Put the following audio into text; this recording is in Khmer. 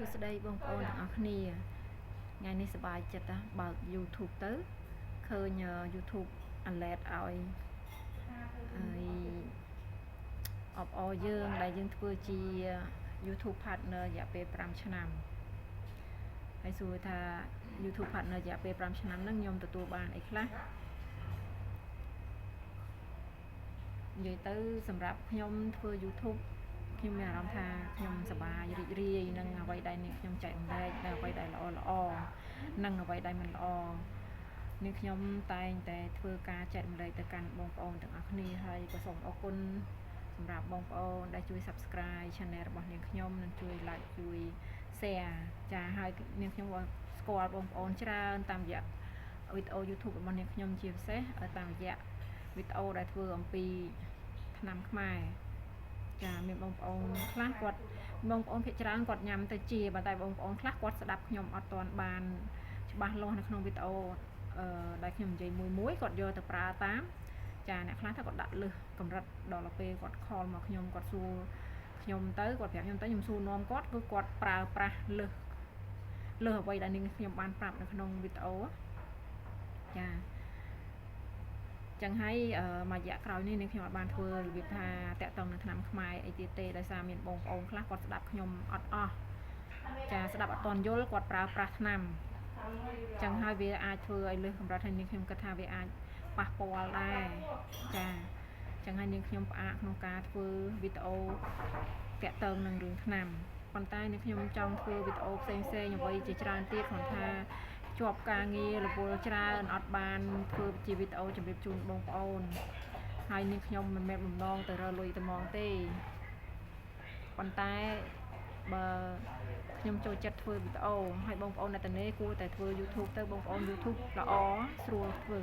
សួស្តីបងប្អូនទាំងអស់គ្នាថ្ងៃនេះសប្បាយចិត្តណាស់បើក YouTube ទៅឃើញ YouTube alert ឲ្យហើយអបអរយើងដែលយើងធ្វើជា YouTube partner រយៈពេល5ឆ្នាំហើយសួរថា YouTube partner រយៈពេល5ឆ្នាំហ្នឹងខ្ញុំទទួលបានអីខ្លះនិយាយទៅសម្រាប់ខ្ញុំធ្វើ YouTube ខ្ញុំមានអារម្មណ៍ថាខ្ញុំសប្បាយរីករាយនឹងអ្វីដែលនាងខ្ញុំចែករំលែកនិងអ្វីដែលល្អល្អនិងអ្វីដែលមិនល្អនាងខ្ញុំតែងតែធ្វើការចែករំលែកទៅកាន់បងប្អូនទាំងអស់គ្នាហើយក៏សូមអរគុណសម្រាប់បងប្អូនដែលជួយ Subscribe Channel របស់នាងខ្ញុំនិងជួយ Like ជួយ Share ចាហើយនាងខ្ញុំក៏ស្គាល់បងប្អូនច្រើនតាមរយៈវីដេអូ YouTube របស់នាងខ្ញុំជាពិសេសតាមរយៈវីដេអូដែលធ្វើអំពីថ្នាំខ្មែរ ចាមានបងប្អូនខ្លះគាត់បងប្អូនភាគច្រើនគាត់ញ៉ាំទៅជាប៉ុន្តែបងប្អូនខ្លះគាត់ស្ដាប់ខ្ញុំអត់ទាន់បានច្បាស់លាស់នៅក្នុងវីដេអូអឺដែលខ្ញុំនិយាយមួយមួយគាត់យកទៅប្រើតាមចាអ្នកខ្លះថាគាត់ដាក់លឹះកម្រិតដល់ពេលគាត់ call មកខ្ញុំគាត់សួរខ្ញុំទៅគាត់ប្រាប់ខ្ញុំទៅខ្ញុំសួរនាំគាត់គឺគាត់ប្រើប្រាស់លឹះលឹះអ្វីដែលនាងខ្ញុំបានប្រាប់នៅក្នុងវីដេអូចាចឹងហើយមួយរយៈក្រោយនេះនាងខ្ញុំអត់បានធ្វើរបៀបថាតាក់ទងនឹងថ្នាំខ្មែរអីទៀតទេដោយសារមានបងប្អូនខ្លះគាត់ស្ដាប់ខ្ញុំអត់អស់ចាស្ដាប់អត់ទាន់យល់គាត់ប្រើប្រាស់ថ្នាំចឹងហើយវាអាចធ្វើឲ្យលើសកម្រិតហើយនាងខ្ញុំគិតថាវាអាចប៉ះពាល់ដែរចាចឹងហើយនាងខ្ញុំផ្អាកក្នុងការធ្វើវីដេអូតាក់ទងនឹងរឿងថ្នាំប៉ុន្តែនាងខ្ញុំចង់ធ្វើវីដេអូផ្សេងផ្សេងអ្វីជាច្រើនទៀតគ្រាន់ថាជាប់ការងាររវល់ច្រើនអត់បានធ្វើជាវីដេអូជម្រាបជូនបងប្អូនហើយនាងខ្ញុំមិនមែនបំណងទៅរកលុយតែហ្មងទេប៉ុន្តែបើខ្ញុំចូលចិត្តធ្វើវីដេអូហើយបងប្អូនអ្នកតានេគួរតែធ្វើ YouTube ទៅបងប្អូន YouTube ល្អស្រួលធ្វើ